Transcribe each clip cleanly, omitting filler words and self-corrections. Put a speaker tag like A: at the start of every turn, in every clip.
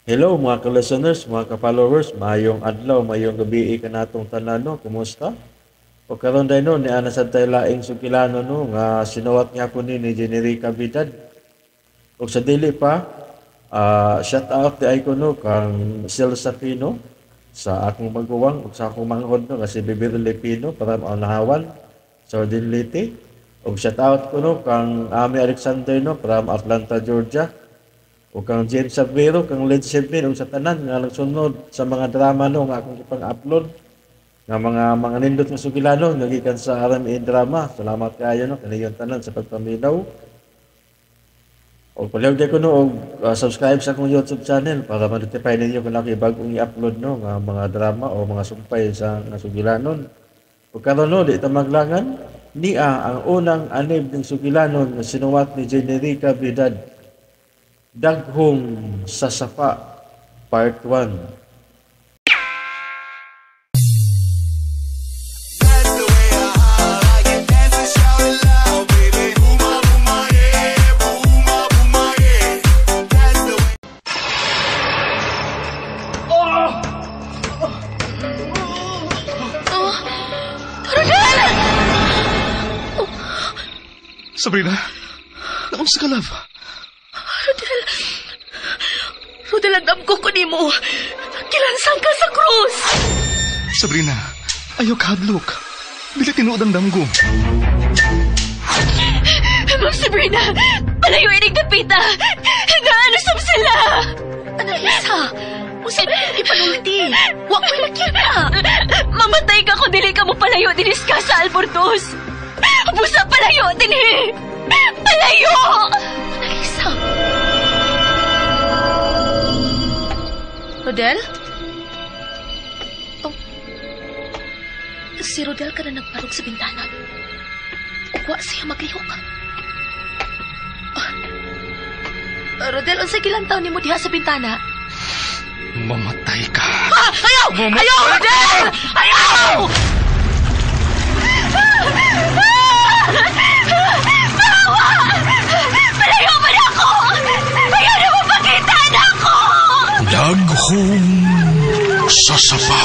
A: Hello mga ka-listeners, mga ka-followers, maayong adlaw, maayong gabi kanatong tanan no, kumusta? O karon day no, ni ana sad tay laing sugilano no nga sinuwat nga ko ni Generica Vidad. Og sa dili pa, shout out di ay ko no kang Celsa Pino sa akong maguwang ug sa akong manghod no kasi Beverly Pino para maanahawan sa Leyte. Og shout out ko no kang Ami Alexander no from Atlanta, Georgia. O kang James Sabero, kang Led Zeppelin, ug sa tanan nga nagsunod sa mga drama no nga akong ipang-upload nga mga nindot nga sugilano nagikan sa RMN drama. Salamat kaayo no kaniyon tanan sa pagpaminaw. Og palihog ko no og subscribe sa akong YouTube channel para ma-notify ninyo kung ako bagong i-upload no nga mga drama o mga sumpay sa nga sugilanon. Ug karon no di ta maglangan niya ang unang anib ng sugilanon nga sinuwat ni Generica Vidad. Daghong sa Sapa, Part 1.
B: Rodel!
C: Sabrina, naunsa ka, love?
B: Rodel, Rodel, andam ko nimo. Kilansang ka sa krus.
C: Sabrina, ayaw kahadlok. Dili tinuod ang damgo.
B: Ma'am Sabrina, palayo inig dapita. Naalusap sila. Analisa, usa na ipanulti. Wa ko'y nakita. Mamatay ka kung dili ka mo palayo dinis ka sa Albornoz. Busa palayo dinhi. Palayo! Analisa. Rodel? Oh. Si Rodel ka na nagparog sa bintana. Wa siya maglihok. Rodel, unsay gilantaw nimo diha sa bintana?
C: Mamatay ka.
B: Ah, ayaw!
C: Mamatay
B: Ayaw, Rodel! Ayaw! Bawa! Palayo man ako! Ayaw na mo pakita na ako!
D: Daghong sa Sapa.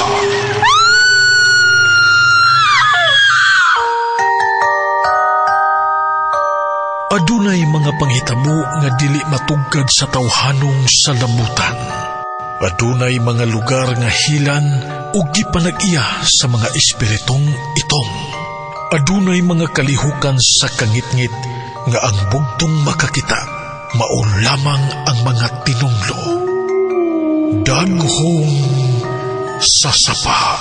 D: Adunay mga panghitabo nga dili matugkad sa tawhanong sa labutan. Adunay mga lugar nga hilan ug gipanag-iya sa mga espiritong itom. Adunay mga kalihukan sa kangitngit nga ang bugtong makakita mao lamang ang mga tinunglo. Daghong sa Sapa.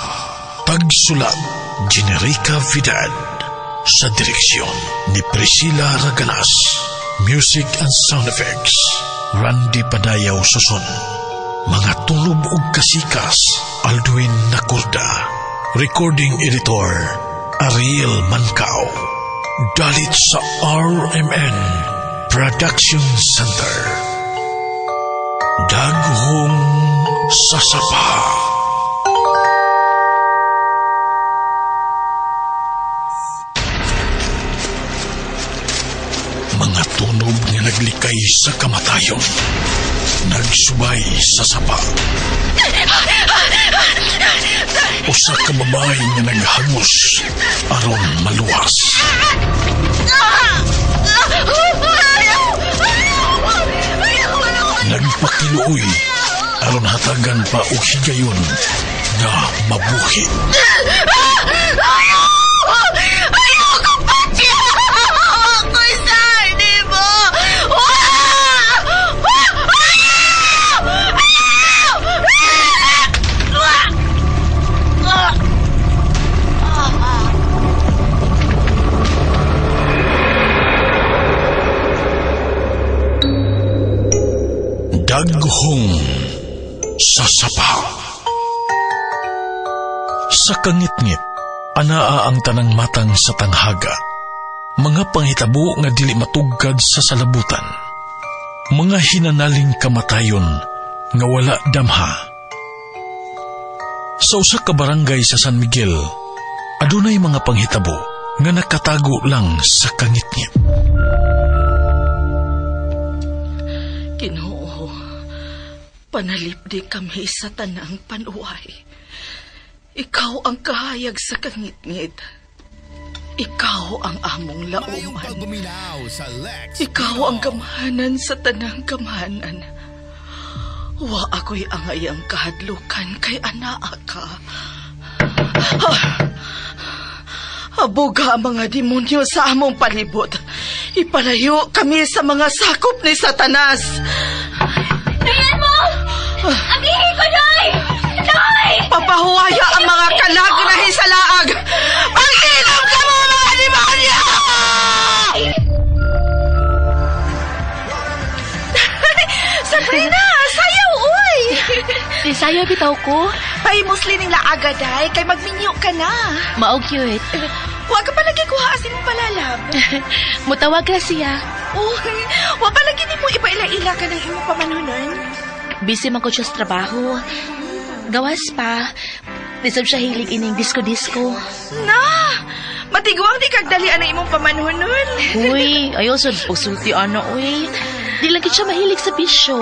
D: Tagsulat, Generica Vidad. Sa direksyon ni Priscilla Raganas. Music and sound effects, Randy Padayaw Suson. Mga tulob ug kasikas, Aldwin Nakurda. Recording editor, Ariel Mancao. Dalit sa RMN Production Center. Daghong sa Sapa. Mga tunob nga naglikay sa kamatayon, nagsubay sa sapa. Usa ka babae nga naghagos aron maluwas. Nagpakiluoy aron hatagan pa og higayon nga mabuhi.
B: Ayaw! Ayaw ko patya! Ako sa mo!
D: Daghong sa Sapa. Sa kangitngit, anaa ang tanang matang sa tanghaga. Mga panghitabo nga dili matugkad sa salabutan. Mga hinanaling kamatayon nga wala damha. Sa usa ka barangay sa San Miguel, adunay mga panghitabo nga nakatago lang sa kangitngit.
B: Ginoo,
E: Panalipdi kami sa tanang panuway. Ikaw ang kahayag sa kangitngit. Ikaw ang among lauman. Ikaw ang gamhanan sa tanang gamhanan. Wa ako'y angayang kahadlukan kay anaa ka. Abuga ang mga demonyo sa among palibot. Ipalayo kami sa mga sakop ni Satanas.
B: Dayan mo! Ablihin ko, Nay! Nay!
E: Papahuwaya ang mga kalag na hisalaag! Pag-inom ka mo, mga demonyo!
F: Sabrina, sayaw, uy!
B: Sayaw bitaw ko.
F: Pahimusli ning laaga, day, kay magminyo ka na.
B: Mao cute.
F: Wa ka palagi kuha asin mong palalab.
B: Mutawag ra siya.
F: Uy, wa palagi nimo ipaila-ila ka ng imong pamanunan.
B: Busy man ko siya sa trabaho. Gawas pa. Di sab siya hilig ining disco-disco.
F: Na! Matiguang di kagdalian ang imong pamanunon.
B: Uy, ayaw sa pagsulti, ana, uy. Di lang gid siya mahilig sa bisyo.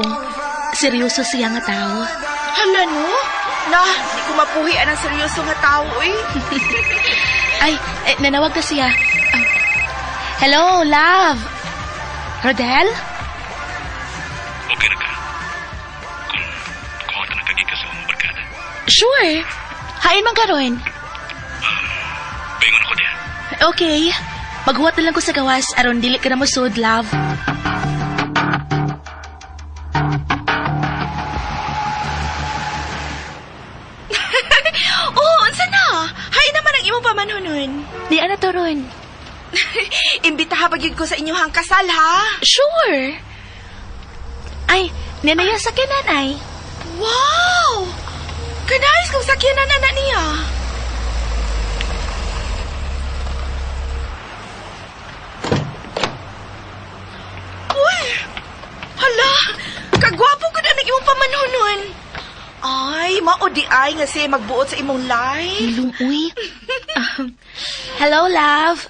B: Seryoso siya nga tao.
F: Hala, no? Na, di ko mapuhi anang seryoso nga tao, uy.
B: Ay, nanawag na siya. Hello, love. Rodel?
G: Okay na ka? Kung kuha ka ng kagika sa imong barkada.
B: Sure. Hain man karon.
G: Paingon ako diha.
B: Okay. Maghuwat na lang ko sa gawas aron dili ka na mosud, love.
F: Oh, unsa na? Hain naman ang imong pamanhunon.
B: Di ana to ron.
F: Imbitaha pa gyud ko sa inyong kasal, ha?
B: Sure. Ay, nanaya sa kinanay.
F: Wow! Kanayos kong sakyanan na niya. Uy! Hala! Kagwapo ko na ng imong pamanhunon. Ay, mao di ay nga siya magbuot sa imong life.
B: Ilong, uy. Hello, love.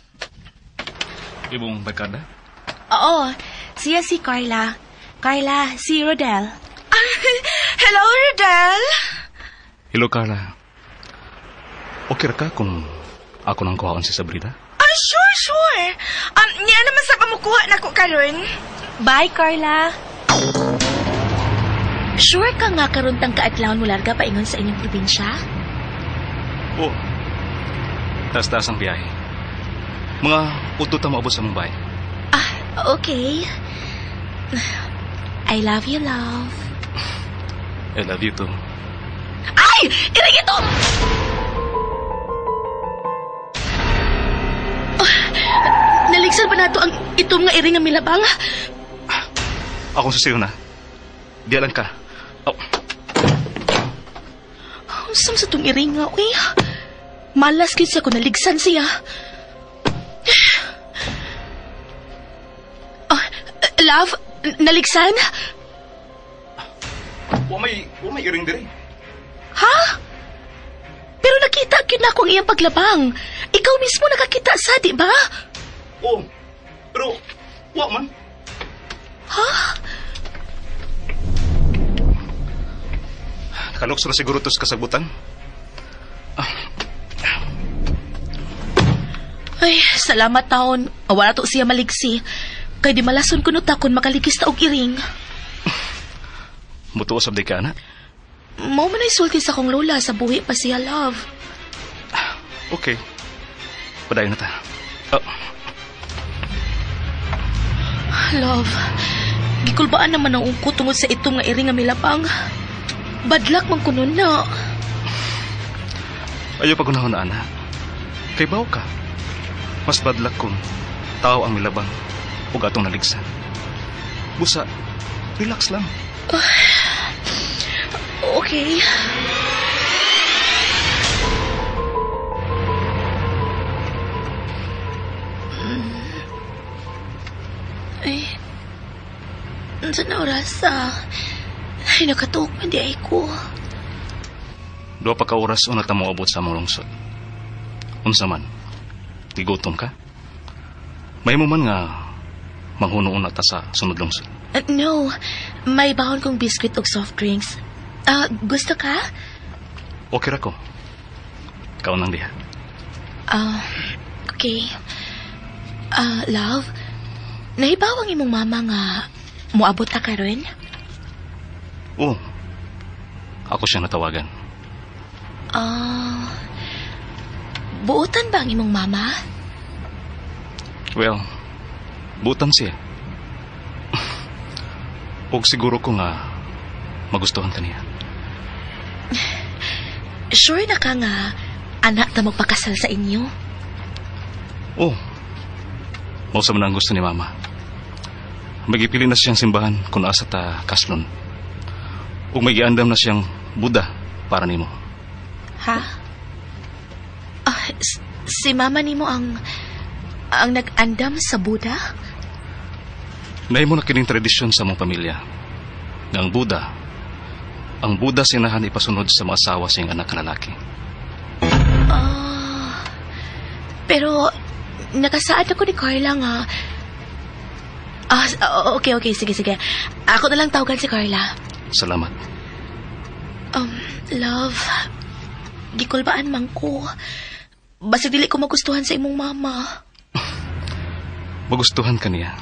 G: Imong barkada?
B: Oo, siya si Carla. Carla, si Rodel.
F: Hello, Rodel.
G: Hello, Carla. Okay ra ka kung ako nang kuhaon si Sabrina?
F: Ah, sure, sure. Niya naman sa pamukuha na ko karon.
B: Bye, Carla. Sure ka nga karon tang kaadlawon mo larga paingon sa inyong probinsya?
G: Oo. Taas-taas ang biyahe. Mga udto ta maabot sa Mumbai.
B: Ah, okay. I love you, love.
G: I love you too.
B: Ay! Iring ito! Oh, naligsan pa nato ang itom nga iring nga milabang?
G: Akong susiyo na. Di alang ka. Oh.
B: Saan sa itong iring nga, uy? Malas gyud siya kung naligsan siya. Oh, love, naligsan?
G: Wa may iring diri.
B: Ha? Pero nakita gyud na ako ang iyang paglabang. Ikaw mismo nakakita sa, di ba?
G: Oo. Pero wa man.
B: Ha?
G: Nakalukso na siguro to sa kasabutan.
B: Ay, salamat taon. Wala to siya maligsi. Kay di malason kuno ta kun makaligis ta og iring.
G: Mutuo sab di ka, ana?
B: Mao man ay sulti sa akong lola sa buhi pa siya, love.
G: Okay. Padayon na ta. Oh.
B: Love, gikulbaan naman ang ungko tungod sa itong nga iring nga milabang. Badlak man kuno na.
G: Ayaw pagunahon na, ana. Kay baw ka. Mas badlak kung tao ang milabang ug atong naligsan. Busa, relax lang.
B: Okay. Ay, unsa na oras ah? Ay, nakatuok man di ay ko.
G: Duha pa ka oras una ta moabot sa among lungsod. Unsa man, gigutom ka? Mahimo man nga manghuno-una ta sa sunod lungsod.
B: No, May bahon kong biskwit og soft drinks. Gusto ka?
G: Okay ra ko. Kaon lang diha.
B: Okay. Love, nahibaw ang imong mama nga moabot ta karon?
G: Oo. Ako siyang natawagan.
B: Buotan ba ang imong mama?
G: Well, buotan siya. Og siguro ko nga magustuhan ka niya.
B: Sure na ka nga anak ta magpakasal sa inyo?
G: Oh. Mao sa man ang gusto ni Mama. Magipili na siyang simbahan kung asa ta kaslon. Ug may giandam na siyang Buddha para nimo.
B: Ha? Si Mama nimo ang nag-andam sa Buddha?
G: Nahimo na kining tradisyon sa mong pamilya. Nga ang Buddha sinahan ipasunod sa mga asawa sa iyang anak na lalaki.
B: Pero nakasaad ako ni Carla nga. Okay, sige. Ako na lang tawagan si Carla.
G: Salamat.
B: Love, gikulbaan man ko. Basta dili ko magustuhan sa imong mama.
G: Magustuhan ka niya.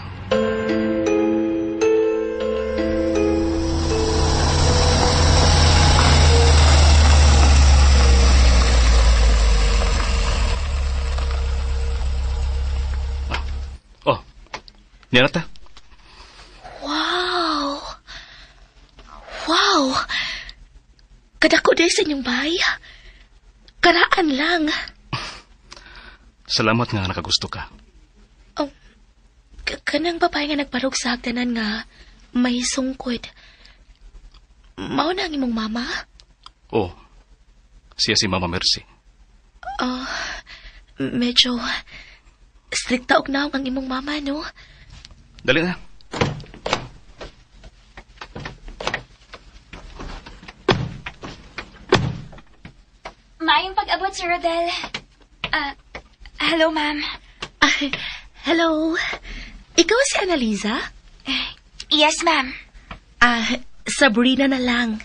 G: Oh, niya na ta.
B: Wow! Wow! Kadako dahil sa inyong bahay. Karaan lang.
G: Salamat nga nakagusto ka.
B: Oh, kanang babae nga nagparog sa hagdanan nga may sungkod. Mao na ang imong mama?
G: Oh, siya si Mama Mercy.
B: Medyo strikta og naong ang imong mama, no?
G: Dali na.
H: Maayong pag-abot, Sir Rodel. Hello, ma'am.
B: Hello. Ikaw si Annalisa?
H: Yes, ma'am.
B: Sabrina na lang.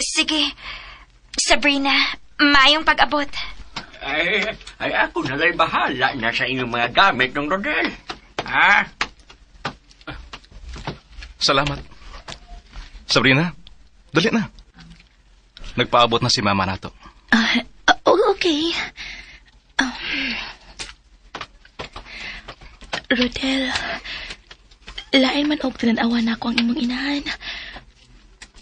H: Sige. Sabrina, maayong pag-abot.
I: Ay, ako na lang bahala na sa inyong mga gamit ng Rodel. Ha?
G: Salamat. Sabrina, dali na. Nagpaabot na si Mama nato.
B: Okay. Rodel, lain man og tinan-awa na ako ang imong inahan.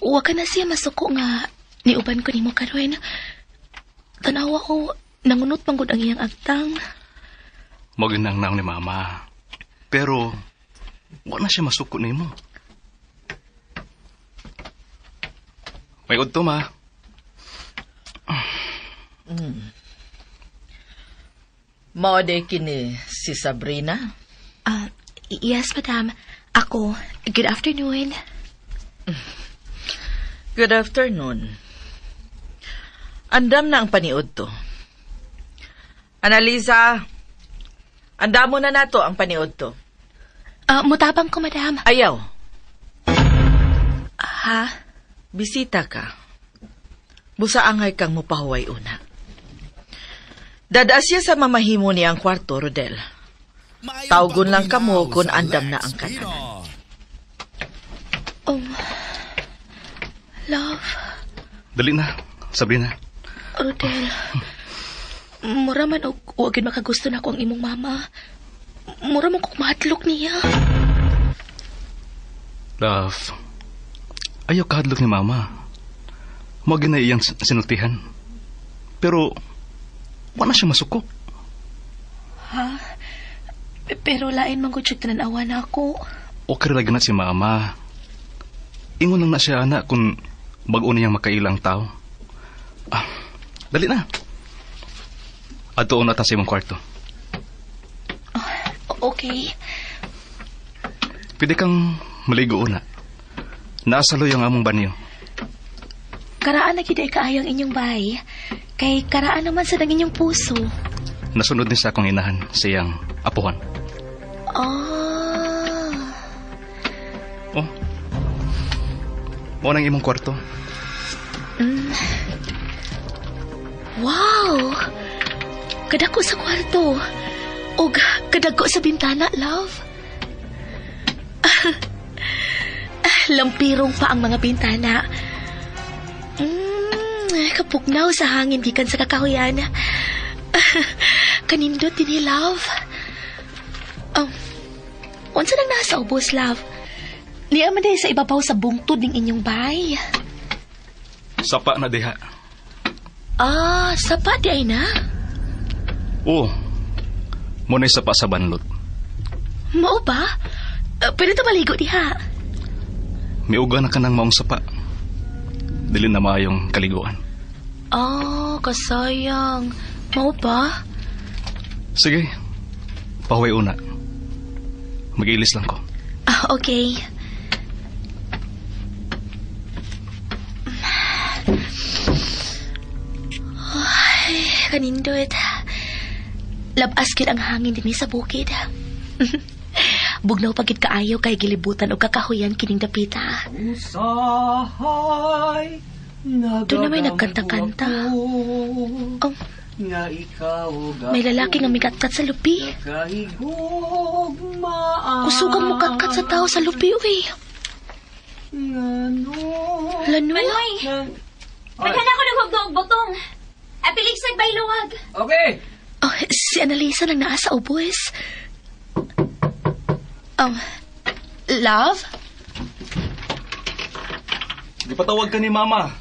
B: Wa ka na siya masuko nga niuban ko nimo karon. Tanawa ko, nangunot man gud ang iyang agtang.
G: Mao gyud ang naong ni Mama. Pero wa na siya masuko nimo. May udto, ma.
E: Mao day kini si Sabrina?
B: Yes, madam. Ako. Good afternoon.
E: Good afternoon. Andam na ang paniod to. Annalisa, andam mo na nato ang paniod to.
B: Mutabang ko, madam.
E: Ayaw.
B: Ha?
E: Bisita ka. Busa angay kang mupahuway una. Dada siya sa mamahimo niya ang kwarto, Rodel. Tawgon lang kamo kung andam na ang kananan.
B: Love.
G: Dali na, Sabrina.
B: Rodel, mura man og wag makagusto na ko ang imong mama. Mura man kog mahadlok niya.
G: Love, ayaw kahadlok ni mama. Mao gyud na iyang sinultihan. Pero wala siya masuko.
B: Ha? Pero lain man gud siya tanan-awa na ako.
G: Okay lagi na si mama. Ingon lang na siya, anak, kung bag-o niyang makailang tao. Dali na. Adto na ta sa imong kwarto.
B: Okay.
G: Pwede kang maligo una. Naasalo yung among banyo.
B: Karaan na gid ay kaayang inyong bahay. Kay karaan naman sa nang inyong puso.
G: Nasunod ni sa akong inahan, siyang apuhan.
B: Oh.
G: Oh, Mao nang imong kwarto.
B: Wow! Kadako sa kwarto. Og kadako sa bintana, love. Lampirong pa ang mga bintana. Kapugnaw sa hangin gikan sa kakahuyan. Kanindot din, love. Unsa nang nasa ubos, love? Niya man sa ibabaw sa bungtod ning inyong bay.
G: Sapa na diha.
B: Ah, sapa di ay na?
G: Oo. Mo na sapa sa banlot.
B: Mao ba? Pwede ta maligo diha.
G: Miuga na ka ng maong sapa. Dili na maayong kaliguan.
B: Ah, kasayang. Mao ba?
G: Sige. Pahuway una. Mag-ilis lang ko.
B: Ah, okay. Ay, kanindot. Labas kid ang hangin dinhi sa bukid. Bugnaw pagid kaayo kay gilibutan og kakahuyan kining dapita.
J: Usahay
B: Doon na may nagkanta-kanta. Oh,
J: nga ikaw
B: may lalaki nga migatkat sa lupi. Kusugang mukatkat sa tao sa lupi, uy. Lano?
H: Manoy! Daghan ako ng hugdo og botong. Apilig sa bayluwag.
I: Okay.
B: Oh, si Annalisa nang naa sa ubos. Love?
G: Gipatawag ka ni Mama.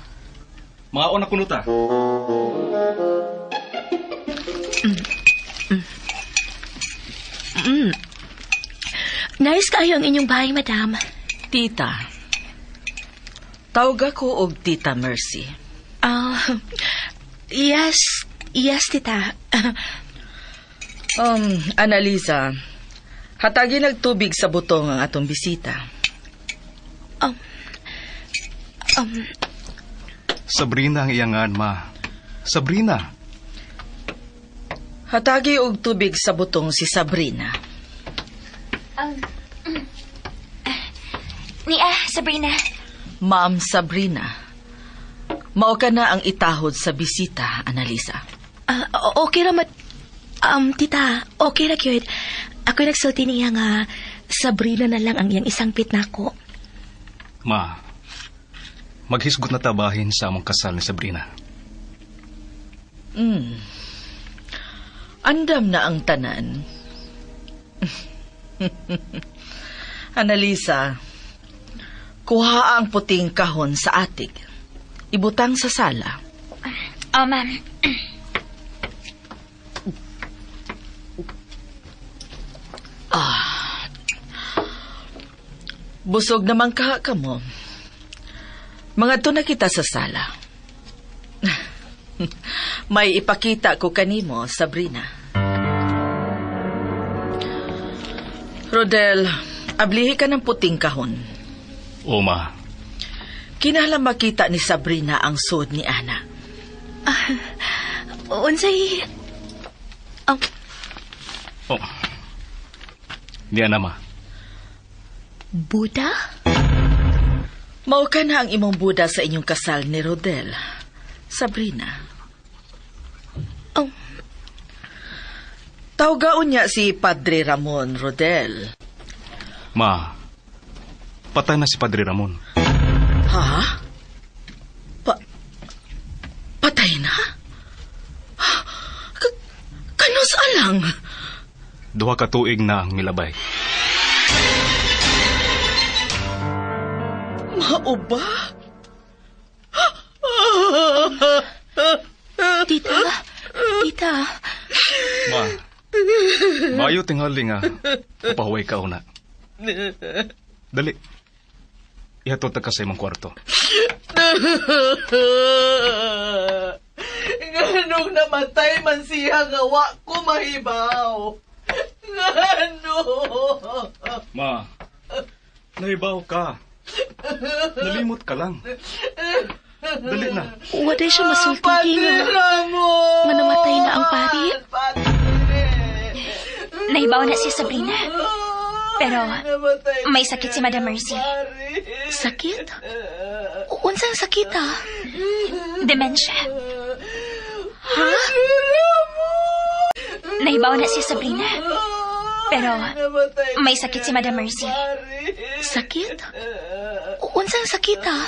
G: Mga una kuno ta.
B: Nice kaayo ang inyong bahay, madam.
E: Tita. Tawag ako og Tita Mercy.
B: Yes. Yes, tita.
E: Annalisa, hatagi nagtubig sa butong ang atong bisita.
G: Sabrina ang iyangan, ma. Sabrina.
E: Hatagi og tubig sa butong si Sabrina.
H: Nia, Sabrina.
E: Ma'am Sabrina, mao ka na ang itahod sa bisita, Annalisa.
B: Okay ra, tita, okay ra gyud. Ako'y nagsulti niya nga Sabrina na lang ang iyang isang nako.
G: Ma, maghisgot na tabahin sa among kasal ni Sabrina.
E: Andam na ang tanan. Annalisa, kuha ang puting kahon sa atik. Ibutang sa sala.
H: Oh, ma'am.
E: Busog naman kaha ka mo. Mga to na kita sa sala. May ipakita ko kanimo, Sabrina. Rodel, ablihi ka ng puting kahon.
G: O, ma.
E: Kinahanglan makita ni Sabrina ang suod ni Ana.
B: Unsay...
G: Oh. Di ana, ma.
B: Buddha?
E: Mao ka na ang imong Buddha sa inyong kasal ni Rodel. Sabrina.
B: Oh.
E: Tawgaon niya si Padre Ramon, Rodel.
G: Ma, patay na si Padre Ramon.
E: Ha? Patay na? Kanus alang?
G: 2 ka tuig na ang milabay.
E: Mao ba?
B: Tita, tita.
G: Ma, maayo tingali nga upahuway ka una. Dali. Ihatod ta ka sa imong kwarto.
E: Nganong namatay man siya nga wa ko mahibaw. Ngano?
G: Ma, nahibaw ka. Nalimot ka lang. Dali na.
B: Waday siya masulti nga. Nga namatay na ang pari.
H: Nahibaw na si Sabrina. Pero may sakit si Madam Mercy.
B: Sakit? Unsang sakit ah?
H: Dementia.
B: Ha?
H: Nahibaw na si Sabrina. Pero may sakit si Madam Mercy.
B: Sakit? Unsang sakit ah?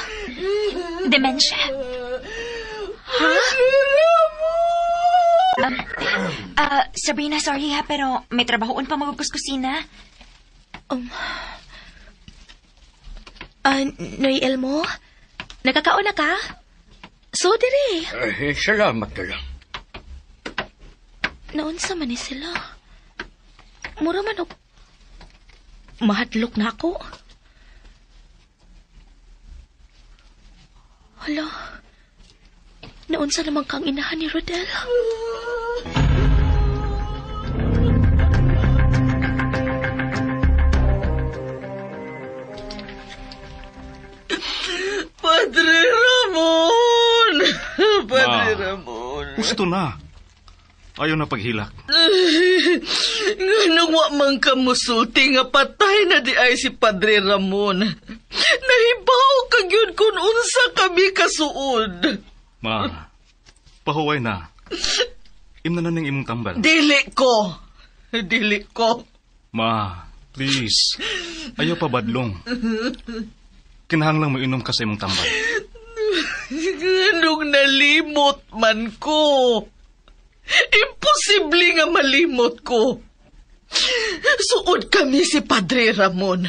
H: Dementia.
B: Ha?
H: Sabrina, sorry ha, pero may trabahoon pa magkukusina.
B: Noy Elmo, nakakaon na ka? So, dire.
I: Ay, salamat na lang.
B: Naunsa man ni sila. Mura man og mahadlok na ako. Hala, naunsa naman kang inahan ni Rodel.
E: Padre Ramon! Padre Ramon!
G: Gusto na. Ayaw na paghilak.
E: Nganong wa man ka musulti nga patay na di ay si Padre Ramon. Nahibaw ka gyud kung unsa kami kasuod.
G: Ma, pahuway na. Imna na ning imong tambal.
E: Dili ko. Dili ko.
G: Ma, please. Ayaw pa badlong. Kinahanglang mo inom ka sa imong tambal.
E: Nganong nalimot man ko. Imposible nga malimot ko. Suod kami si Padre Ramon.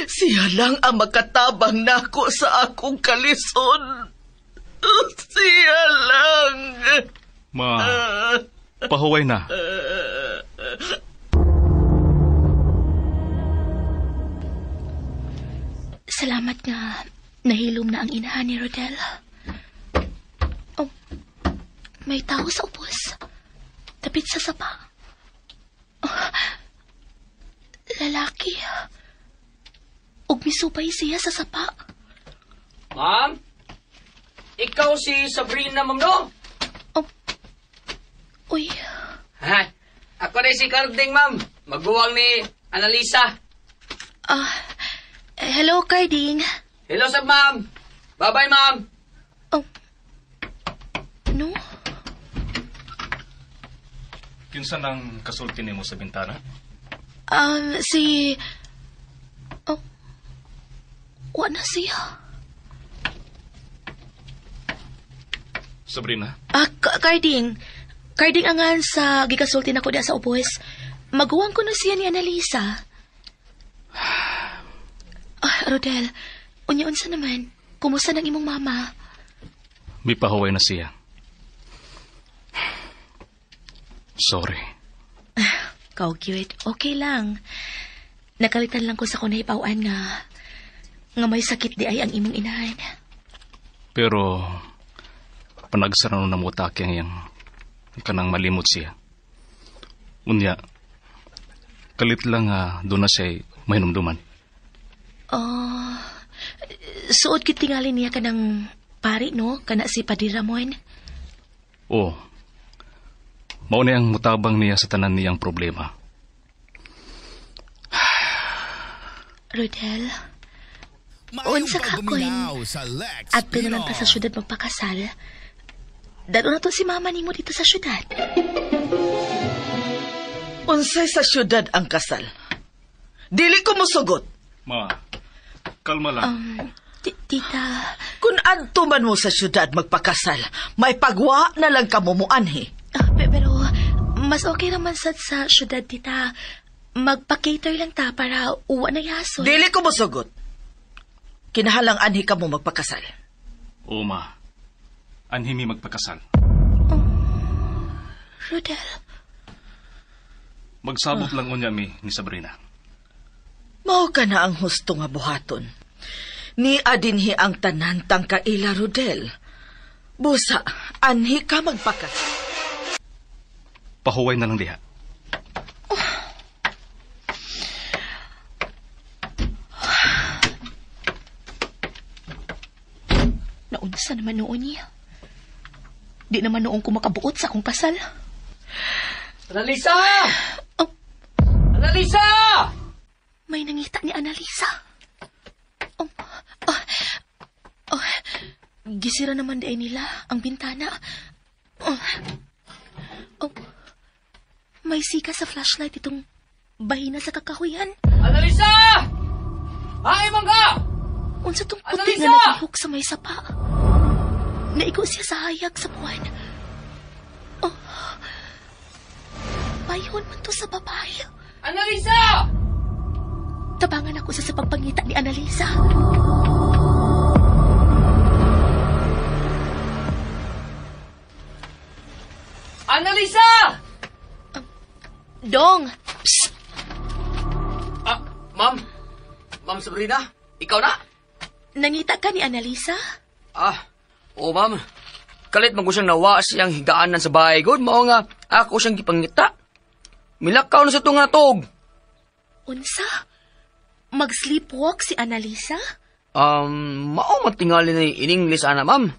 E: Siya lang ang makatabang nako sa akong kalisod. Siya lang.
G: Ma, pahuway na.
B: Salamat nga nahilom na ang inahan ni Rodel. Oh, may tao sa ubos. Tapit sa sapa. Oh, lalaki. Ug misupay siya sa sapa.
J: Ma'am? Ikaw si Sabrina, ma'am, no?
B: Oh. Uy.
J: Ha? Ako na si Carding, ma'am. Maguwang ni Annalisa.
B: Hello, Carding.
J: Hello, sab, ma'am. Bye-bye, ma'am.
B: Oh. No?
G: Kinsa nang kasulti nimo sa bintana?
B: Si... Oh. Wa na siya.
G: Sabrina?
B: Carding. Carding angan sa gikasulti nako diha sa ubos. Maguwang ko na siya ni Annalisa. Rodel, unya-unsa naman. Kumusta nang imong mama?
G: May pahuway na siya. Sorry.
B: Kau cute. Okay lang. Nakalitan lang ko sa kunay pawan nga may sakit di ay ang imong inahan.
G: Pero panagsara na mo taki ang iyang kanang malimot siya. Unya, kalit lang doon na siya'y mahinumduman.
B: Oh, suod kit tingali niya kanang pari, no? Kana si Padre Ramon.
G: Oo. Mao ni ang mutabang niya sa tanan niyang problema.
B: Rodel, unsa ka kun adto na lang ta sa syudad magpakasal. Dalo na to si mama nimo dito sa syudad.
E: Unsay sa syudad ang kasal? Dili ko mosugot.
G: Ma, kalma lang.
B: Tita,
E: kung adto man mo sa syudad magpakasal, may pagwa na lang kamo moanhi.
B: Pero mas okay naman sad sa syudad, tita. Magpa-cater lang ta para uwa na yason.
E: Dili ko mosugot. Kinahalang anhi ka mo magpakasal.
G: Oo, ma. Anhi mi magpakasal.
B: Oh, Rodel.
G: Magsabot lang unya mi ni Sabrina.
E: Mao ka na ang husto nga buhaton. Ni adinhi ang tanan tang kaila, Rodel. Busa, anhi ka magpakasal.
G: Pahuway na lang diha.
B: Oh. Naunsa naman noon niya. Di naman noon ko makabuot sa akong kasal.
J: Annalisa!
B: Oh.
J: Annalisa!
B: May nangita ni Annalisa. Oh, gisira naman di ay nila ang bintana. Oh, may sika sa flashlight itong bahina sa kakahuyan.
J: Annalisa! Ay, mangga!
B: Unsa tong puti
J: Annalisa!
B: nga naglihok sa may sapa. Naigo siya sa hayag sa buwan. Oh, bayon man to sa babae.
J: Annalisa!
B: Tabangan ako sa pagpangita ni Annalisa.
J: Annalisa!
B: Dong! Psst!
J: Ah, ma'am. Ma'am Sabrina, ikaw na?
B: Nangita ka ni Annalisa?
J: Ah, oo ma'am. Kalit man ko siyang nawa siyang higaanan sa bahay. God, mao nga ako siyang gipangita. Milakaw na sa tunga tog.
B: Unsa? Mag-sleepwalk si Annalisa?
J: Mao man tingali na in English ana, ma'am.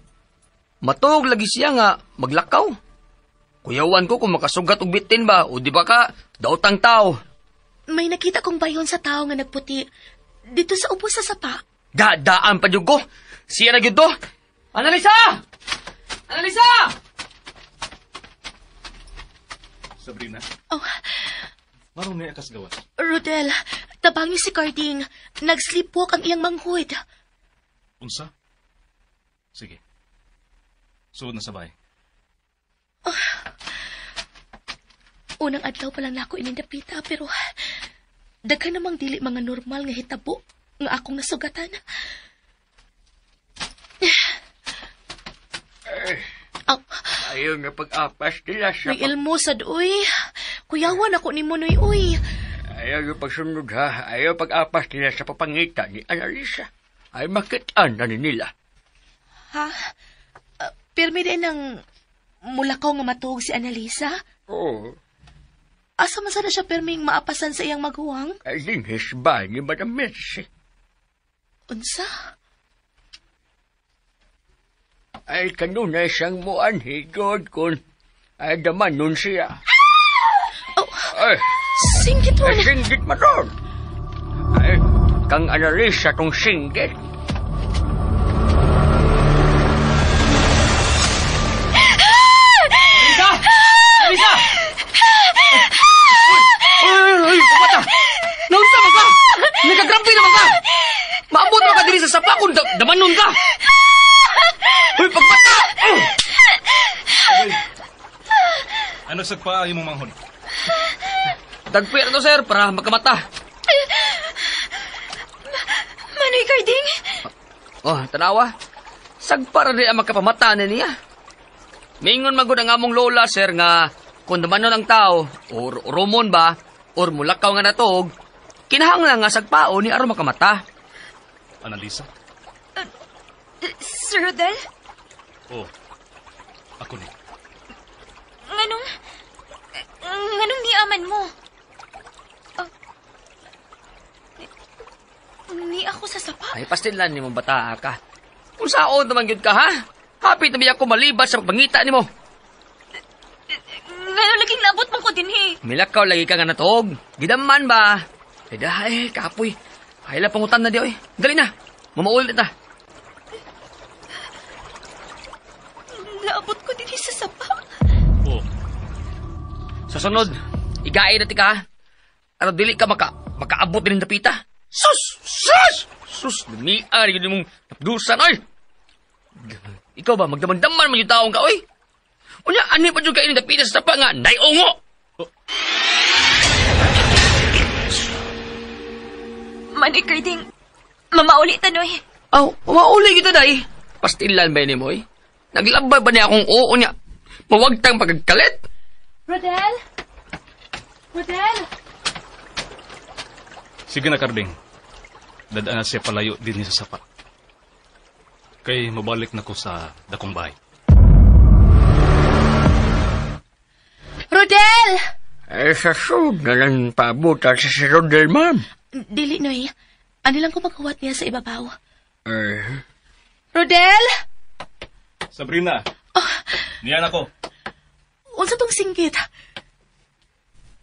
J: Matog lagi siya nga maglakaw. Kuyawan ko kung makasugat og bitin ba o di ba ka daotang tao.
B: May nakita kong bayon sa tao nga nagputi dito sa ubos sa sapa.
J: Dadaan pa jud ko. Siya na gyud to. Annalisa! Annalisa!
G: Sabrina,
B: Oh,
G: marong niya kas gawas.
B: Rodel, tabangi si Carding. Nag-sleepwalk ang iyang manghud.
G: Unsa? Sige. Suod na sa bahay.
B: Unang adlaw pa lang nako ining dapita pero daghan namang dili mga normal nga hitabo nga akong nasugatan. Oh,
I: Ayaw na pag-apas nila sa...
B: may ilmo sad uy. Kuyawan ako ni Monoy uy.
I: Ayaw yung pagsunod ha. Ayaw pag-apas nila sa papangita ni Annalisa. Ay makitaan na ni nila.
B: Ha? Pirmi din ang mulakaw nga matuog si Annalisa?
I: Oo.
B: Asa man sana siya pirming maapasan sa iyang maguwang?
I: Ay dinhis ba ni Madam Mercy?
B: Unsa?
I: Ay kanunay siyang muanhi God kun ay daman nun siya.
B: Oh,
I: Ay,
B: singgit
I: ay
B: mo na.
I: singgit man ron. Ay, kang Annalisa tong singgit.
J: Annalisa! Annalisa! Uy, uy, uy, pumata! Naunsa man ka? Nagkagrabe naman ka! Maabot man ka diri sa sapa kung damanon ka! Uy, pagmata! Oh!
G: Ano sagpa ang imong manghod?
J: Tagpi na to, sir, para makamata.
H: Manoy Carding?
J: Oh, tanawa. Sagpa ra di ang magkapamata na niya. Mingon magud ang among lola, sir, nga kung damanon ang tao, or rumon ba, or mulakaw nga natog, kinahanglan nga sagpao ni aron makamata.
G: Annalisa?
H: Sir Rodel?
G: Oh. Ako ni.
H: Nganong niaman mo? Ni ako sa sapa?
J: Ay, pastinlan ni mong bata ka. Kung saon naman gyud ka, ha? Hapit na biya ko malibat sa pagpangita nimo.
H: Ngano laging naabot mo ko dinhi?
J: Milakaw lagi ka nga natog. Gidaman ba? Ay, dahay, kapoy. Ay, la pangutan na di, oy. Dali na. Mamaulit na.
H: Naabot ko dinhi sa sapa.
G: Oh.
J: Sa sunod, igain na ti ka, ha? Aron dili ka makaabot din dapita. Sus! Sus! Sus! Lumian, yun mong napdusan, oy! Ikaw ba, magdaman-daman man yung taong ka, oy? Unya, ano pa dyan kayo ni dapita sa sapa nga, naiungo!
H: Manoy Carding, mamaulitan, oy.
J: Aw, mauli kita, day. Pastilan ba yun mo, oy? Naglabay ba niya akong oo niya? Mawagtang pagkakalit?
B: Rodel? Rodel?
G: Sige na, Carding. Dadaan na siya palayo din sa sapa. Kay mabalik na ko sa dakong bahay.
B: Rodel!
I: Ay, sa sud na lang paabutan sa si Rodel, ma'am.
B: Dili, Noy. Ano lang ko maghuwat niya sa ibabaw?
I: Ay,
B: Rodel?
G: Sabrina! Niyan ako.
B: Unsa tong singgit?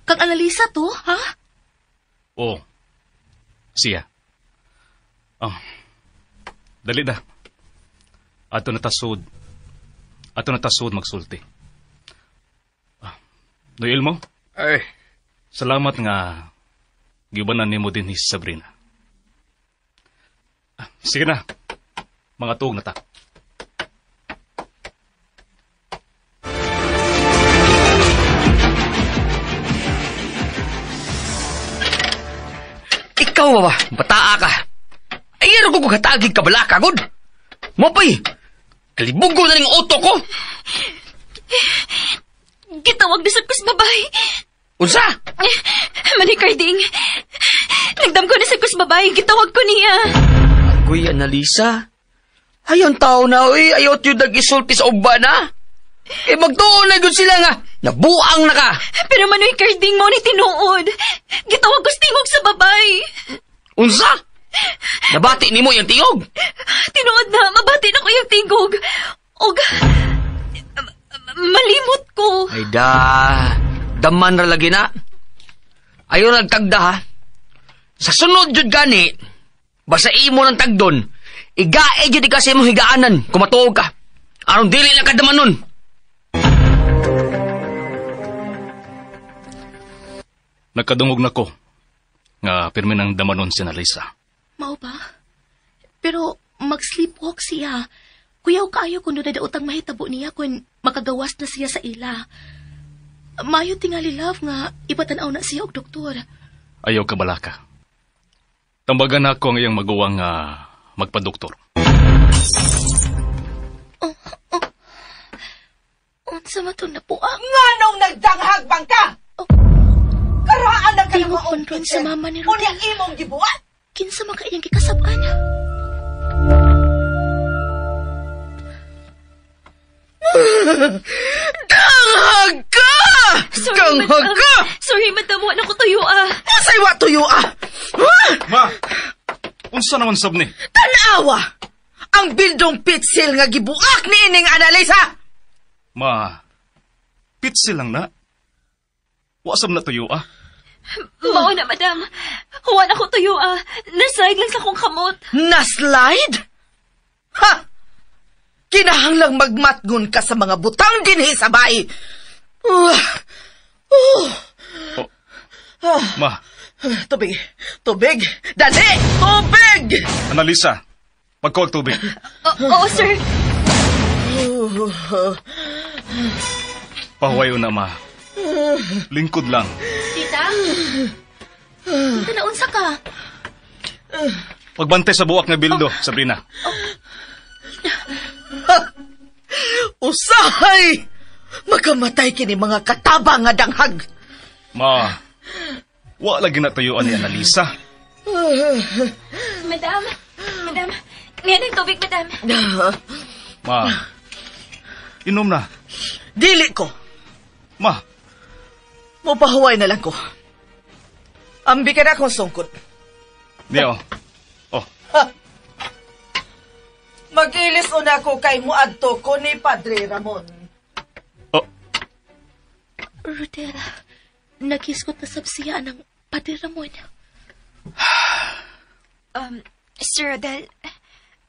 B: Kang Annalisa to, ha?
G: Oh. Siya. Oh. Dali da. Ato na tasud. Ato na tasud magsulti. Noel mo?
I: Ay.
G: Salamat nga gibanan nimo din ni Sabrina. Sige na. Mga tuog na ta.
J: Ikaw ba? Bataa ka. Ay, ano ko katagig ka balaka, god? Mapay, kalibugo na ning auto ko.
B: Gitawag na sa kus babay.
J: Unsa?
B: Mani Carding, nagdam ko na sa kus babay. Gitawag ko niya.
J: Agoy, Analisa. Ayaw tao na, oy. Ayaw tiyo nag-isulti sa uba na. Eh, magtuon na gud sila nga. Nabuang na ka.
B: Pero Manoy Carding, mo ni tinuod. Gitawag ko sa tingog sa babay.
J: Unsa? Nabati nimo yung tingog?
B: Tinuod na, mabati na ko yung tingog. Og, malimot ko.
J: Ay da, daman ra lagi na. Ayaw nagtagda ha. Sa sunod jud gani, basta imo ng tagdon, igae jud ka sa imong higaanan kung matuog ka. Aron dili lang ka daman nun.
G: Nagkadungog na ko nga pirmi ng damanon si Analisa.
K: Mao ba? Pero mag-sleepwalk siya. Kuyaw kaayo kung doon na daotang mahitabo niya kung makagawas na siya sa ila. Mayo tingali love nga ipatanaw na siya og doktor.
G: Ayaw ka balaka. Tambagan ako ang iyang maguwang magpadoktor.
K: Unsa man to napuang?
F: Nganong nagdanghagbang ka?
K: Oh.
F: Karaan ang
K: Tingog
F: kanang
K: kon sa mama ni Rodel.
F: Unya imong gibuhat.
K: Kinsa man ka iyang gikasab-an?
E: Danghag ka! Danghag ka!
B: Sorry, madam. Wala ko tuyo ah.
E: Unsay wa tuyo ah?
G: Ma! Unsa naman sab ni?
E: Tanawa! Ang bildong pitsil nga gibuak ni ining Analisa!
G: Ma, pitsil lang na. Wa sab na tuyo ah.
B: Mao na, madam. Wala ko tuyo ah. Naslide lang sa akong kamot.
E: Naslide? Ha! Kinahanglang magmatngon ka sa mga butang dinhi sa bay.
G: Ma.
E: Tubig. Tubig. Dali! Tubig!
G: Analisa, pagkuwag tubig.
B: Oo, sir.
G: Pahuwayo na, ma. Lingkod lang.
K: Tita? Tita, naunsa ka?
G: Pagbantay sa buwak nga bildo, Sabrina.
E: Usahay! Makamatay kini mga kataba nga danghag.
G: Ma, wa lagi na tuyuan ni Analisa.
B: Madam, madam, niyan ang tubig, madam.
G: Ma, inom na.
E: Dili ko.
G: Ma.
E: Mupahuway na lang ko. Ambi ka na akong sungkot.
G: Niyo. Oh.
E: Magilis una ko kay muadto ko ni Padre Ramon.
G: Oh.
K: Rodel, nagisgot na sab siya ng Padre Ramon.
B: Sir Rodel,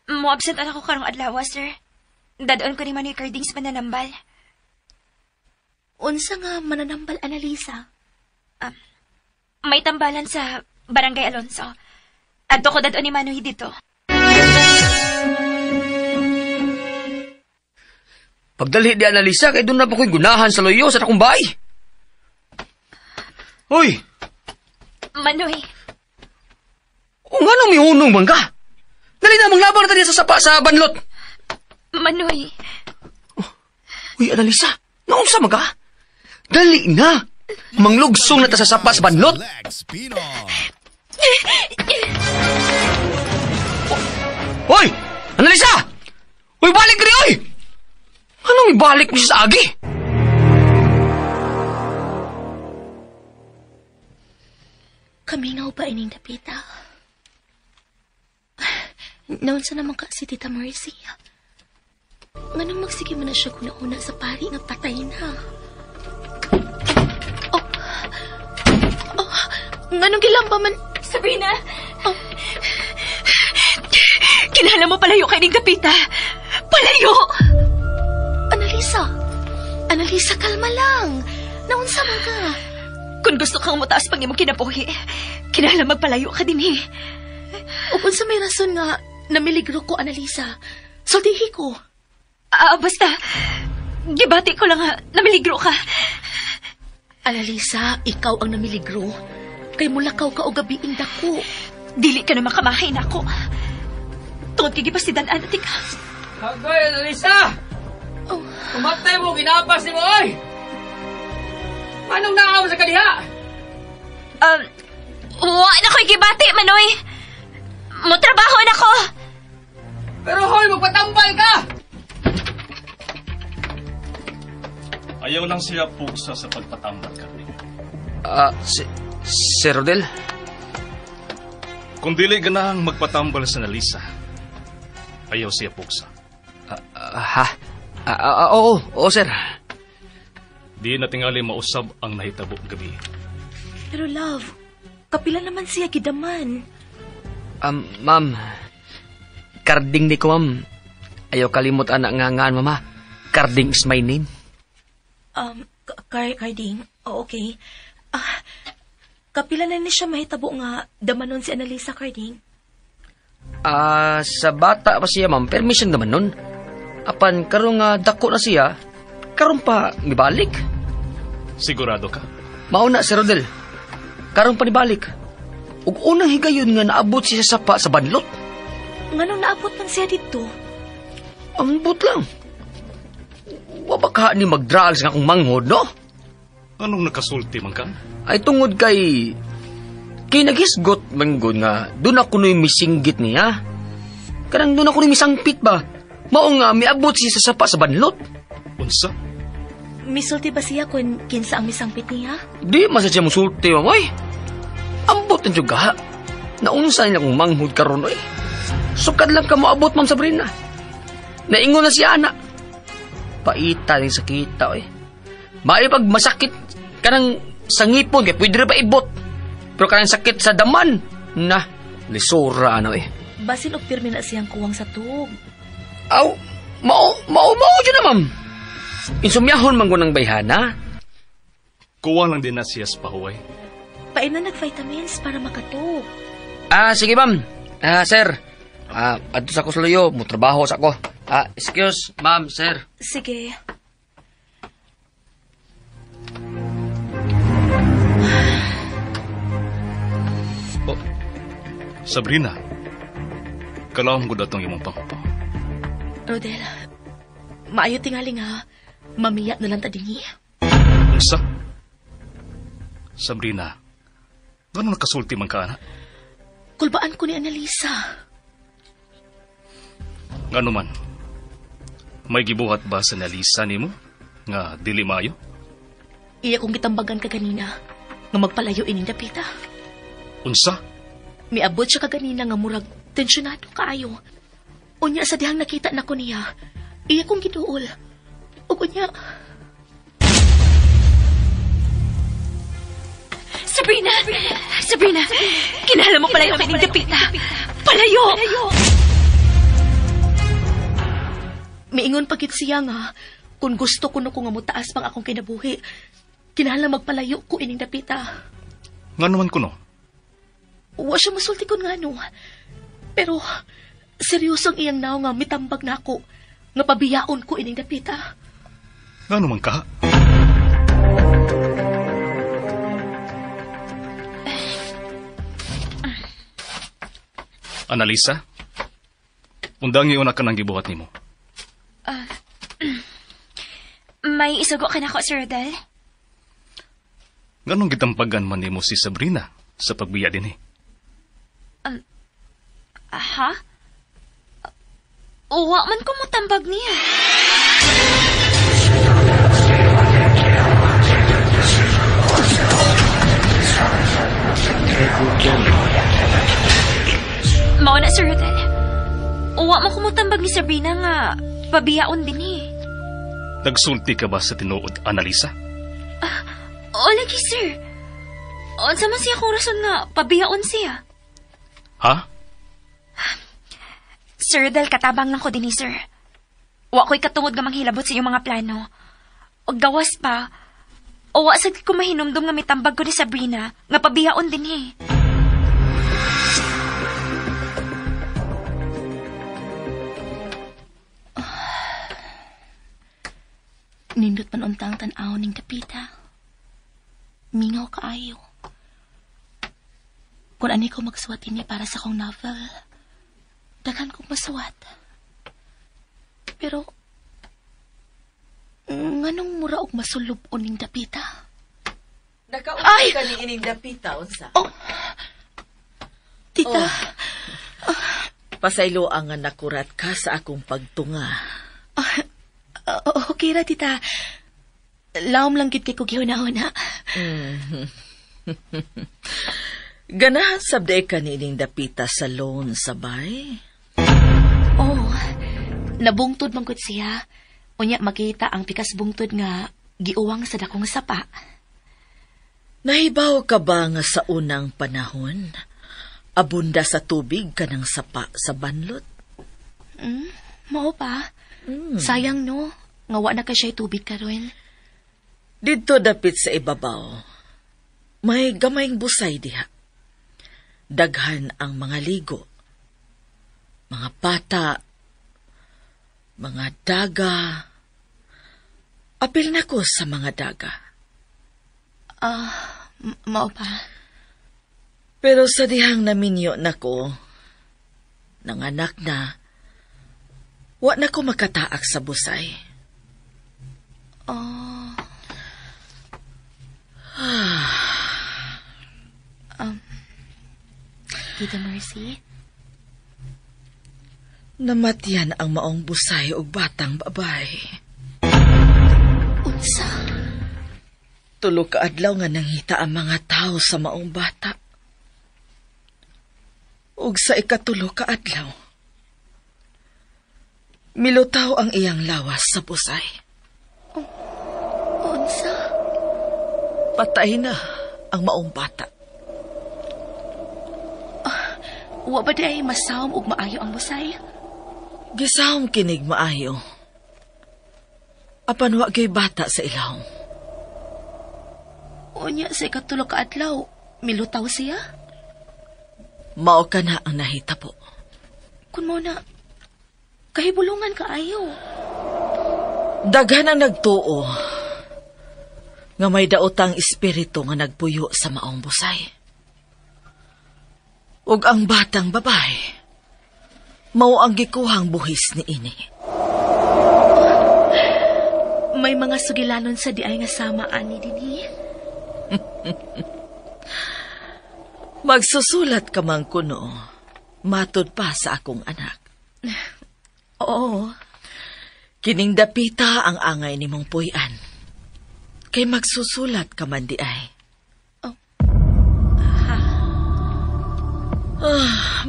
B: mo-absent na ako karong adlaw, sir. Dadon ko ni Manoy Carding sa mananambal.
K: Unsa nga mananambal, Analisa?
B: May tambalan sa Barangay Alonso. Adto ko dadon ni Manoy dito.
J: Pagdalhi di Analisa, kay doon na pa ko'y gunahan sa loyo sa akong bahay. Hoy!
B: Manoy!
J: O nga nung mihunong man ka? Dali na, manglabang na tayo sa sapa sa banlot.
B: Manoy!
J: Oh, uy, Analisa, naunsa man ka? Dali na! Manglugsong na ta sa sapa sa banlot. Hoy! Analisa! Uy, balik rin, oy! Anong ibalik mo siya sa agi?
K: Kamingaw ba ining dapita? Naunsa naman ka si Tita Mercy? Nganong magsige man na siya kuna-una sa pari nga patay na? Oh! Oh! Nganong gilamba man?
B: Sabrina! Oh. Kinahanglan mo palayo kay ning dapita. Palayo! Analisa! Analisa, kalma lang. Naunsa man ka? Kung gusto kang mutaas pang imong kinabuhi, kinahanglan magpalayo ka dinhi. Ug unsa may rason nga namiligro ko, Analisa? Sultihi ko. Basta, gibati ko lang ha, namiligro ka. Analisa, ikaw ang namiligro. Kay mulakaw ka o gabiing dako. Dili ka na makamahay na ako. Tungod kay gipasidan-an at ikaw.
J: Agoy, Analisa!
B: Oh.
J: Tumatay mo, ginapas ni mo, oy! Anong naaw sa kaniha?
H: Wa na ko'y gibati, Manoy. Motrabaho na ko.
J: Pero hoy, magpatambal ka!
G: Ayaw lang siya pugsa sa pagpatambal, Carling.
J: Si Rodel?
G: Kung dili ganahang magpatambal sa Nalisa, ayaw siya pugsa.
J: Ha? Oo, sir.
G: Di na tingali mausab ang nahitabo gabi.
F: Pero love, kapila naman siya gidaman.
J: Ma'am, Karding ni ko, ma'am. Ayaw kalimot anak nga ngaan, mama. Karding is my name.
F: Karding? Oh, okay. Kapila na ni siya mahitabo nga damanon si Analisa, Karding?
J: Sa bata pa siya, ma'am. Permission naman nun. Apan, karon nga dako na siya, karon pa nibalik.
G: Sigurado ka?
J: Mauna, Sir Rodel. Karon pa nibalik. Ug unang higayon nga naabot siya sa sapa sa banlot.
F: Nganong naabot man siya dito?
J: Ambot lang. Wa ba ka ni magdrals nga akong manghod, no?
G: Anong nakasulti man ka?
J: Ay tungod kay naghisgot man gud nga doon ako nu'y misinggit niya. Kanang doon ako nu'y misangpit ba? Mao nga miabot siya sa sapa sa banlot.
G: Unsa?
F: Misulti ba siya kung kinsa ang misangpit niya?
J: Di man siya musulti, mamoy. Ambot ang juga. Naunsa niya kung manghod karon oy. Sukad lang ka moabot, Ma'am Sabrina. Naingon na siya, anak. Paita ni sakita, oy. Maayo pag masakit kanang sangipon, kay pwede rin pa ibot. Pero kanang sakit sa daman, na, lisura, ano, eh.
F: Basin og pirmi na siyang kuwang sa tug.
J: Aw, mao, dyan na, ma'am. Insumyahon man ko ng bayhana.
G: Kuwang lang din na siya sa pahuway.
F: Pain na nag-vitamins para makatug.
J: Sige, ma'am. Sir. Adto sa ko sa luyo, mutrabaho sa ko. Excuse, ma'am, sir.
F: Sige.
G: Oh, Sabrina, kalawang ko datong imong panghupaw.
K: Rodel, maayo tingali nga, mamiya na lang ta dinhi.
G: Unsa? Sabrina, ngano nakasulti man ka, ana?
K: Kulbaan ko ni Annalisa.
G: Ngano man, may gibuhat ba sa Annalisa nimo nga dili maayo?
K: Iya kong gitambagan ka ganina nga magpalayo ining dapita.
G: Unsa?
K: Miabot siya kaganina nga murag tensyonado kaayo. Unya sa dihang nakita nako niya, iya kong giduol. Ug unya...
B: Sabrina! Sabrina! Kinahanglan mo palayo kay ning dapita. Palayo!
K: Miingon pagit siya nga, kung gusto kuno ko nga mutaas pang akong kinabuhi, kinahanglan magpalayo ko ining dapita.
G: Ngano man kuno?
K: Wa siya musulti kon ngano. Pero seryoso ang iyang naw nga mitambag nako nga pabiyaon ko ining dapita.
G: Ngano man ka? Annalisa, undangi una ka nang gibuhat nimo.
H: May isugo ka na ko, Sir Rodel?
G: Nganong gitampagan man nimo si Sabrina sa pagbiya dinhi?
H: Ha? Uwa man ko mutambag niya. Mao na, Sir Rodel. Uwa mo kumutambag ni Sabrina nga pabiyaon din eh.
G: Nagsulti ka ba sa tinuod, Annalisa?
H: O lagi, sir. Unsa man siya kung rason nga pabiyaon siya.
G: Ha?
H: Sir Rodel, katabang lang ko dinhi, sir. Wa ko'y katungod nga manghilabot sa iyong mga plano. Og gawas pa, o wa sad ko mahinumdum nga mitambag ko ni Sabrina, nga pabihaon dinhi.
K: Nindot man untang tan-aw ning dapita. Mingaw kaayo. Kung ani ko magsuwat ini para sa akong novel, daghan kong masuwat. Pero, nganong mura og masulub-on ning dapita?
E: Nakaunsa ka ni ining dapita, unsa?
K: Oh. Tita.
E: Oh. Pasaylo ang nga nakurat ka sa akong pagtunga.
K: Okay ra, tita. Laom lang gid kay kog gihuna-huna.
E: Ganahan sabday ka ni ining dapita sa loan sabay?
K: Oh, nabungtod man gud siya. Unya makita ang pikas bungtod nga giuwang sa dakong sapa.
E: Nahibaw ka ba nga sa unang panahon, abunda sa tubig kanang sapa sa banlot?
K: Mao pa. Sayang no, nga wa na ka siya'y tubig karon.
E: Didto dapit sa ibabaw, may gamayng busay diha. Daghan ang mga ligo, mga pata, mga daga. Apil na ko sa mga daga.
K: Mao pa.
E: Pero sa dihang naminyo nako, nanganak na, wa na ko makataak sa busay.
K: Oh. Tita Mercy?
E: Namatyan ang maong busay og batang babay.
K: Unsa?
E: Tulo ka adlaw nga nangita ang mga tao sa maong bata. Ug sa ikatulo ka adlaw, milutaw ang iyang lawas sa busay.
K: Unsa?
E: Patay na ang maong bata.
K: Wa ba di ay masawom og maayo ang busay?
E: Gisawom kinig maayo. Apan wa gyud bata sa ilawom.
K: Unya sa ikatulo ka adlaw, milutaw siya?
E: Mao ka na ang nahitabo.
K: Kun mo na, kahibulungan kaayo.
E: Daghan ang nagtuo nga may daotang espiritu nga nagpuyo sa maong busay. Ug ang batang babae, mao ang gikuhang buhis ni ini.
K: May mga sugilanon sa diay nga sama ani dinhi.
E: Magsusulat ka man kuno, matod pa sa akong anak.
K: Oo.
E: Kining dapita ang angay nimong puy-an. Kay magsusulat ka man di ay.
K: Oh. Ha?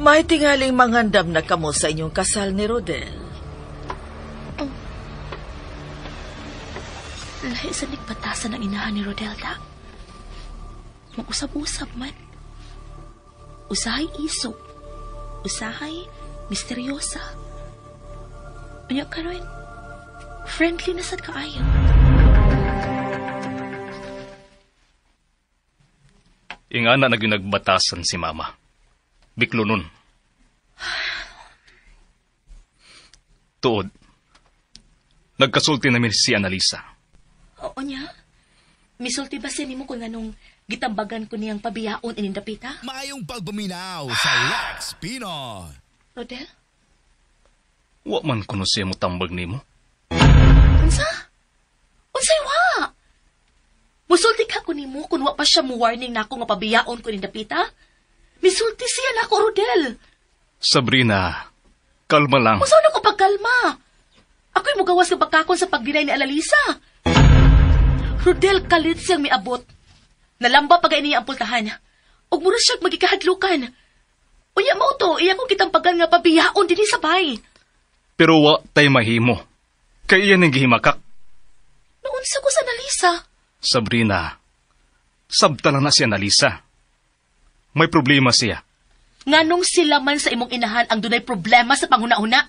E: May tingaling mangandam na kamo sa inyong kasal ni Rodel.
K: Oh. Lahi sa nagpatasan ang inahan ni Rodel, da. Mag-usab-usab man. Usahay isog. Usahay misteryosa. Unya karon, friendly na sad kaayo.
G: Ingana na ginagbatasan si Mama. Biklo nun. Tuod, nagkasulti namin si Annalisa.
K: Oo niya. Misulti ba siya nimo kung anong gitambagan ko niyang pabiyaon ining dapita?
L: Maayong pagpaminaw sa Lex Pinoy.
K: Rodel?
G: Wa man kuno siya mo tambag nimo.
K: Unsa? Unsay wa? Musulti ka ko nimo kung wa pa siya mo warning nako nga pabiyaon ko ning dapita? Misulti siya nako, Rodel.
G: Sabrina, kalma lang.
K: Unsa na ko pagkalma? Ako'y mugawas nga pagkakon sa pagdinay ni Annalisa. Rodel, kalit siyang miabot. Nalamba pa niya ang pultahan. Ug mura siyang magikahadlukan. Unya mao to, iya kong gitampagan nga pabiyaon dinhi sa bay.
G: Pero wa tay mahimo. Kay iyan ang gihimakak.
K: Naunsa ko sa Annalisa?
G: Sabrina, sabta lang na si Annalisa. May problema siya.
K: Nganong sila man sa imong inahan ang dunay problema sa panghuna-huna?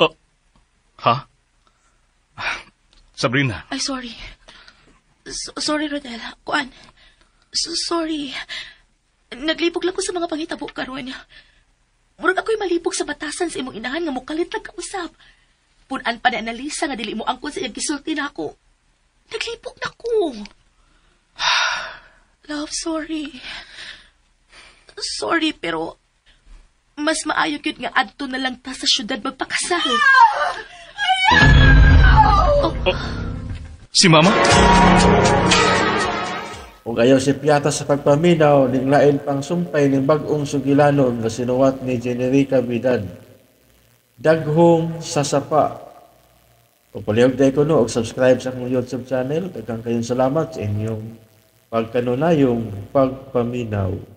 G: Oh, ha? Sabrina.
K: Ay, sorry. Sorry, Rodel. Kuan. Sorry. Naglibog lang ko sa mga panghitabo karon. Murag ako'y malibog sa batasan sa imong inahan nga mokalit lang kausap. Punan pa ni Annalisa nga dili mo angkon sa iyang gisulti nako. Naglibog na ko. Love, sorry. Sorry, pero mas maayo gyud nga adto na lang ta sa syudad magpakasal.
G: Oh. Si Mama?
A: Ug ayaw si Piata sa pagpaminaw ning lain pang sumpay ning bag-ong sugilanon nga sinuwat ni Generica Vidad. Daghong Sasapa. O palihog day ko no og subscribe sa akong YouTube channel. Daghang kayong salamat sa inyong pagkanunayong pagpaminaw.